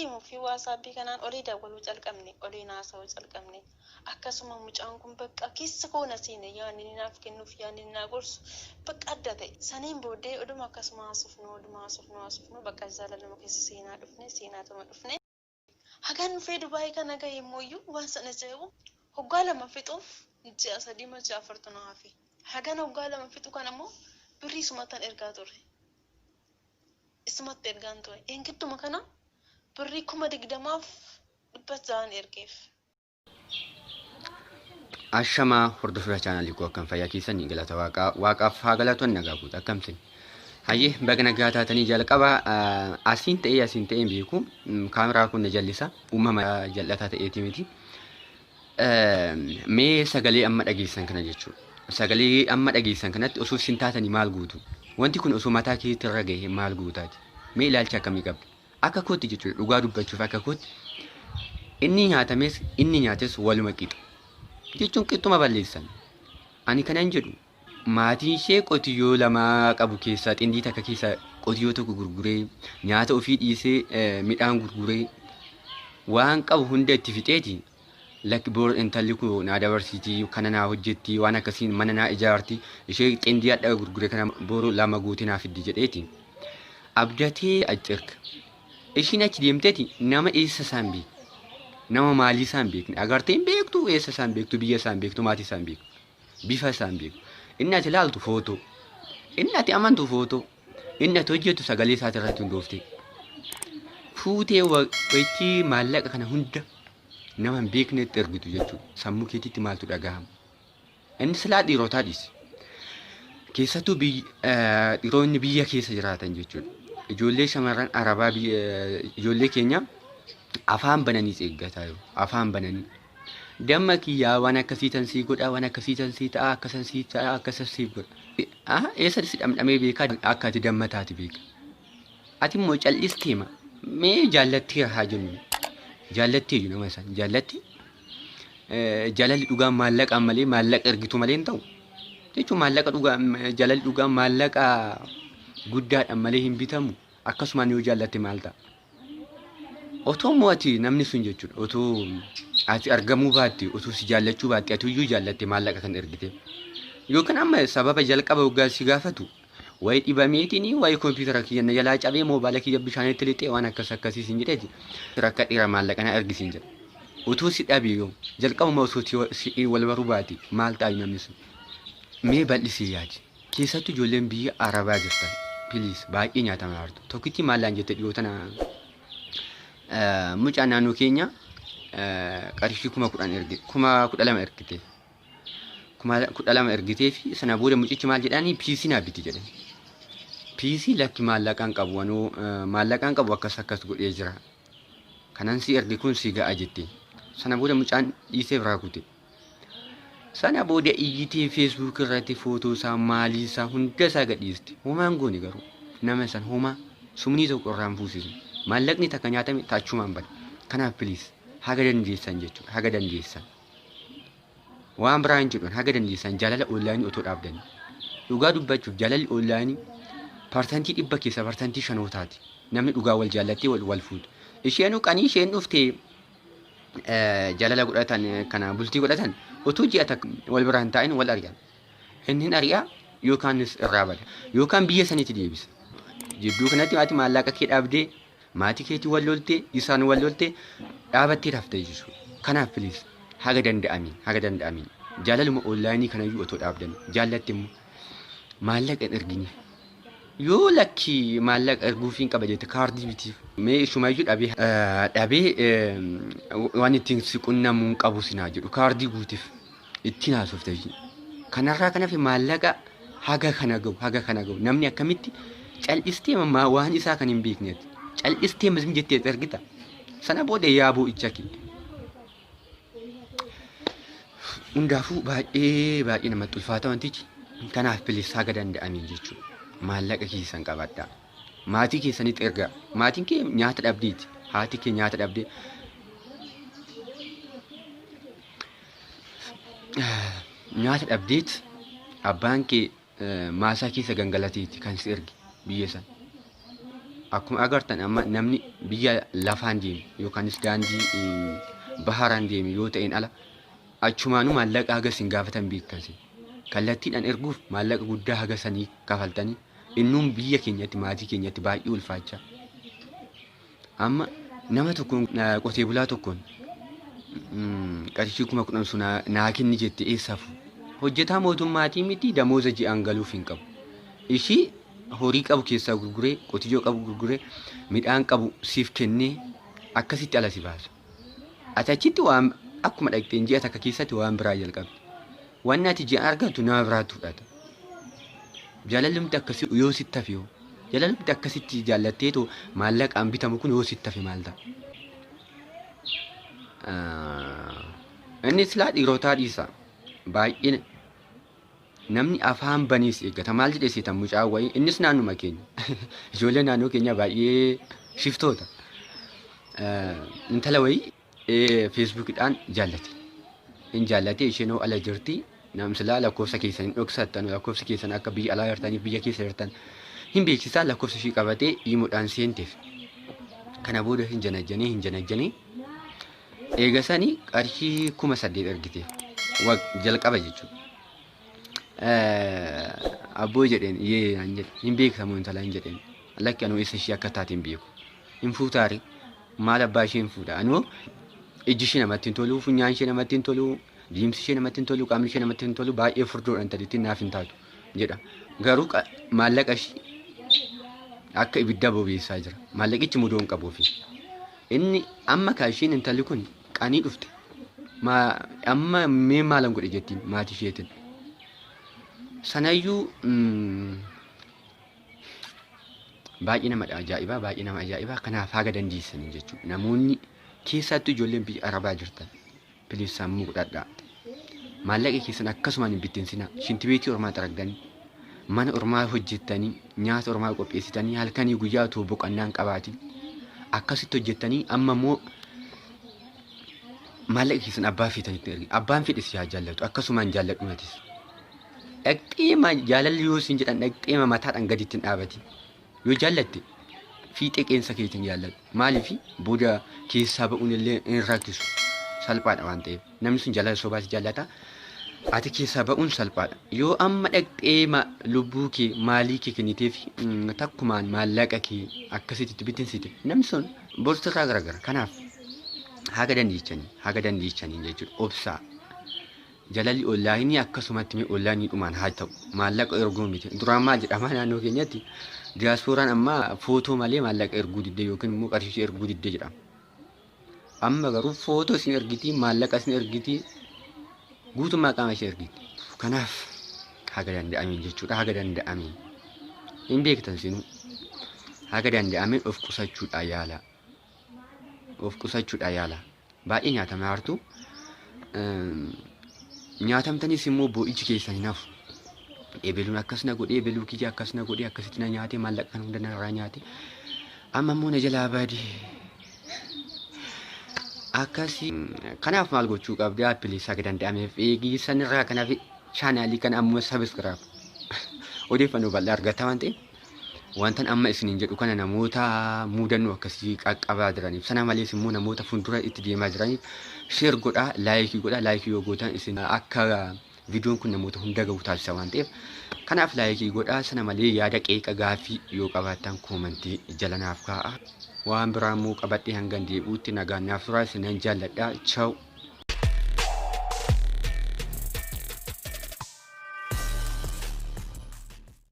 Iimo fi WhatsApp kanaan olii dawwaluu calqabne, oliin haasa'uu calqabne. Akkasuma mucaan kun bakka keessa koo na seene yaadni inni naaf kennuuf yaadni inni naa gorsu bakka adda ta'e. Saniin booddee oduma akkasuma haasofnu oduma haasofnu haasofnu bakka jaalaluma keessa seenaa dhufne seenaatuma dhufne. Hagan dhufee Dubaay kana gahe immoo waan sana ajaa'ibu hoggaa 2 fixuuf ji'a 3 moo ji'a 4tu na hafe. Hagan hoggaa 2 fixu kana immoo birrii isumattan ergaa ture. Isumatti ergaan ture. Eengidduma kana birrii 20,600n ergeef. Ashamaa hordoftoota chaanaalii koo akkam fayyaa keessanii galata waaqaa waaqaaf haa galatoon nagaa guutu akkam sin hayyee baga nagaa taatanii jalqaba asiin ta'ee asiin ta'ee hin beeku kaameraa kun na jallisa uumama jal'ataa ta'eeti miti mee sagalee amma dhageessan kana jechuudha sagalee amma dhageessan kanatti osoo isin taatanii maal guutu wanti kun osoo mataa keetti irra gahe maal guutaati mee ilaalcha akkamii qabdu Akka kootti jechuudha dhugaa dubbachuuf akka kootti inni nyaatames inni nyaates waluma qixa. Jechuun qixxuma balleessan. Ani kanan jedhu maatiin ishee qotiyyoo lama qabu keessaa xindii takka keessaa qotiyyoo tokko gurguree nyaata ofii dhiisee midhaan gurguree waan qabu hunda itti fixeeti lakki boor intalli koo naa dabarsiiti kana naa hojjetti waan akkasiin mana naa ijaarti ishee xindii hadha gurgure kana boru lama guutee naa fiddi jedheeti abdatee achi erga. Ishiin achi deemteeti nama eessa isaan beekne nama maalii isaan beekne agartee hin beektu eessa isaan beektu biyya isaan beektu maatii isaan beektu bifa isaan beektu inni ati ilaaltu footoo inni ati amantu footoo inni ati hojjettu sagalee isaati irratti hundoofte fuutee wayitii maallaqa kana hunda nama hin beeknetti ergitu jechuudha. Sammuu keetitti maaltu dhagahama? Inni silaa dhiirotaa dhiisi. Keessattuu dhiironni biyya keessa jiraatan jechuudha. Ijoollee shamarran Arabaa ijoollee keenya afaan bananii eeggataa jiru. Afaan bananii. Damma kiyyaa waan akkasii tan sii godha, waan akkasii tan sii ta'a, akkasan sii ta'a, akkasan sii godha. Eessa si dhamdhamee beekaa akka ati damma taate beeka. Ati immoo cal'isteema mee jaallatteera haa jennu. Jaallatteeyyu nama isaan jaallatte jaalalli dhugaan maallaqaan malee maallaqa ergitu malee hin ta'u. Jechuun maallaqa dhugaa jaalalli dhugaan maallaqa guddaadhaan malee hin bitamu. Akkasumaan yoo jaallatte maal ta'a? Otoo immoo ati namni sun jechuudha otoo ati argamuu baatte otoo si jaallachuu baatte ati iyyuu jaallatte maallaqa kan ergite. Yookaan amma sababa jalqaba waggaa si gaafatu Wayi dhibameetiin wayi kompiitara kiyya na jalaa cabee moobaala kiyya bishaanitti lixee waan akkas akkasii siin jedheeti rakkadheera maallaqa na ergi siin jedha. Utuu si dhabee yoo jalqabuma osoo si wal baruu baate maal ta'a namni sun? Mee bal'isii yaadi. Keessattuu ijoolleen biyya Arabaa jirtan please baay'ee nyaatamaa jirtu. Tokkittii maal naan jette dhiyoo tana mucaa naannoo keenya qarshii 10,000 erge 12,000 ergite. 12,000 ergiteefi sana booda mucichi maal jedhaani PC naa biti jedhe. PC lakki maallaqaan qabu anoo maallaqaan qabu akkas akkas godhee jira. Kanan si erge kun si ga'a jette. Sana booda mucaan dhiisee biraa kute. Sana booda iyyitee Facebook irratti footoo isaa maalii isaa hunda isaa gadhiiste. Homaa hin goone garuu nama san homaa sumnii tokko irraa hin fuusisne. Maallaqni takka nyaatame taachumaan bada. Kanaaf please haga dandeessan jechuudha haga dandeessan. Waan biraa hin jedhu haga dandeessan jaalala onlaayinii otoo dhaabdanii. Dhugaa dubbachuuf jaalalli onlaayinii 100% keessaa 5% taati. Namni dhugaa wal jaallattee wal, wal fuutu. Isheenuu qanii isheen dhuftee jaalala godhatan kana bultii godhatan utuu ji'a takka wal bira hin taa'in wal ari'an. Inni hin ari'a yookaanis irraa bada yookaan biyya sanitti deebisa. Jidduu kanatti ati maallaqa kee dhabdee Maatii keetii wal loltee, isaan wal loltee dhaabattee rafta jechuudha. Kanaaf please haga danda'amiin haga danda'amiin jaalaluma onlaayinii kanayyuu otoo dhaabdanii jaallatte immoo maallaqa hin erginiif. Yoo lakki maallaqa erguufiin qaba jette kaardii bitiif. Mee isumayyuu dhabee dhabee waan ittiin si qunnamuu hin qabu sinaa jedhu kaardii guutiif ittiin haasofta jechuudha. Kanarraa kan hafe maallaqa haga kana gahu haga kana gahu namni akkamitti cal'istee mammaa waan isaa kan hin beekneeti cal'istee mazim jettee ergita sana booda yaa boo'icha kee. Hundaafuu baay'ee baay'ee namatti ulfaata wantichi. Kanaaf bilis haga danda'amiin jechuudha. Maallaqa keessan qabadhaa. Maatii keessanitti ergaa. Maatiin kee nyaata dhabdeeti. Haati kee nyaata dhabdee. Nyaata dhabdeet abbaan kee maasaa keessa gangalateeti kan si erge biyya san. Akkuma agartan amma namni biyya lafaan deeme yookaanis daandii baharaan deeme yoo ta'een ala achumaanuu maallaqa hagas hin gaafatan beektansi. Kallattiidhaan erguuf maallaqa guddaa haga sanii kafaltanii innuun biyya keenyatti maatii keenyatti baay'ee ulfaachaa. Amma nama tokkoon qotee bulaa tokkoon qarshii 10,000 sun naa kenni jette eessaaf hojjetaa mootummaatii miti damooza ji'aan galuuf hin qabu. Ishii horii qabu keessaa gurguree qotiyyoo qabu gurguree midhaan qabu siif kennee akkasitti ala si baasa. Ati achitti waan akkuma dhaqxeen ji'a takka keessatti waan biraa jalqabde. Wanni ati ji'aan argattu nama biraatu fudhata. Jaalalumti akkasii yoo sitti hafe hoo? Jaalalumti akkasitti jaallatteetoo maallaqaan bitamu kun yoo sitti hafe maal ta'a? Inni silaa dhiirotaa dhiisa. Baay'ee namni afaan banees eeggata. Maal jedhee seetan mucaa wayii innis naannuma keenya. Ijoollee naannoo keenyaa baay'ee shiftoota. Intala wayii feesbuukidhaan jaallate. In jaallate isheen hoo ala jirti. Nam silaa lakkoofsa keessan hin dhoksattan lakkoofsa keessan akka biyya alaa jirtaniif biyya keessa jirtan hin beeksisaa lakkoofsa ishii qabatee iimoodhaan seenteef. Kana booda hin janajjanee hin janajjanee eega sanii qarshii 8,000 ergiteef jalqaba jechuudha. Abboo jedheen yee naan jedhe hin beektamu intala hin jedheen lakki anuu isa ishii akka taate hin beeku. Hin fuutaare maal abbaa ishee hin fuudha anuu ijji ishee namatti hin tolu funyaan ishee namatti hin tolu diimsi ishee namatti hin tolu qaamni ishee namatti hin tolu baay'ee furdoodha intalittiin naaf hin taatu jedha. Garuu maallaqa ishii akka ibidda bobeessaa jira. Maallaqichi mudoo hin qabuufi. Inni amma ka isheen intalli kun qanii dhufte. Amma mee maalan godhe jettiin maatii isheetiin. Sanayyuu baay'ee nama ajaa'ibaa baay'ee nama ajaa'ibaa kanaaf haga dandeessanii jechuudha. Namoonni keessattuu ijoolleen biyya Arabaa jirtan piliis sammuu godhadhaa. Maallaqa keessan akkasumaan hin bittinsinaa. Shintibeetii ormaa xaragdanii mana ormaa hojjettanii nyaata ormaa qopheessitanii halkanii guyyaa otoo boqonnaa hin qabaatin akkasitti hojjettanii amma immoo maallaqa keessan abbaa feetanitti ergi. Abbaan fedhe si haa jaallatu akkasumaan jaalladhu atis. Dhaqxeema jaalalli yoo siin jedhan dhaqxeema mataadhaan gaditti hin dhaabatin. Yoo jaallatte fiixee qeensa keetiin jaalladhu. Maaliif booda keessaa ba'uun illee hin rakkisu. Salphaadha waan ta'eef. Namni sun jaalala sobaas jaallata. Ati keessaa ba'uun salphaadha. Yoo amma dhaqxeema lubbuu kee maalii kee kenniteef takkumaan maallaqa kee akkasitti bittinsite namni sun borsirraa garagara. Kanaaf haga dandeechanii jechuudha. Obsaa. Jaalalli onlaayinii akkasumatti mee onlaayinii dhumaan haa ta'u. Maallaqa erguu miti. Duraan maal jedhama naannoo keenyatti diyaaspooraan amma footoo malee maallaqa erguu didde yookiin immoo qarshii erguu didde jedhama. Amma garuu footoo isin ergitii maallaqa isin ergitii guutummaa qaama ishee ergiti. Kanaaf haga danda'ameen jechuudha. Haga danda'ameen hin beektan sinuu haga danda'ameen of qusachuudha yaala. Of qusachuudha yaala. Baay'ee nyaatama hartu. Nyaatamtanis immoo boo'ichi keessan hin hafu. Ebeluun akkas na godhee ebeluu kiyya akkas na godhee akkasitti na nyaatee maallaqa kan hunda narraa nyaate. Amma immoo na jalaa badee. Akkasii kanaaf maal gochuu qabdaa piliis haga danda'ameef eegii sanirraa kanaaf chaanaalii kana ammoo sabiskiraayib odeeffannoo bal'aa argata waan ta'eef wantan amma isiniin jedhu kana namoota muudannoo akkasii qaqqabaa jiraniif sana malees immoo namoota fuuldura itti deemaa jiraniif sheer godhaa laayikii godhaa laayikii yoo gootan isin akka viidiyoon kun namoota hunda gahu taasisa waan ta'eef kanaaf laayikii godhaa sana malee yaada qeeqa gaaffii yoo qabaattan koomantii jala naaf kaa'a. Waan biraa immoo qabadhee hangan deebi'utti nagaan naaf turaa isinan jaalladha. Chaw.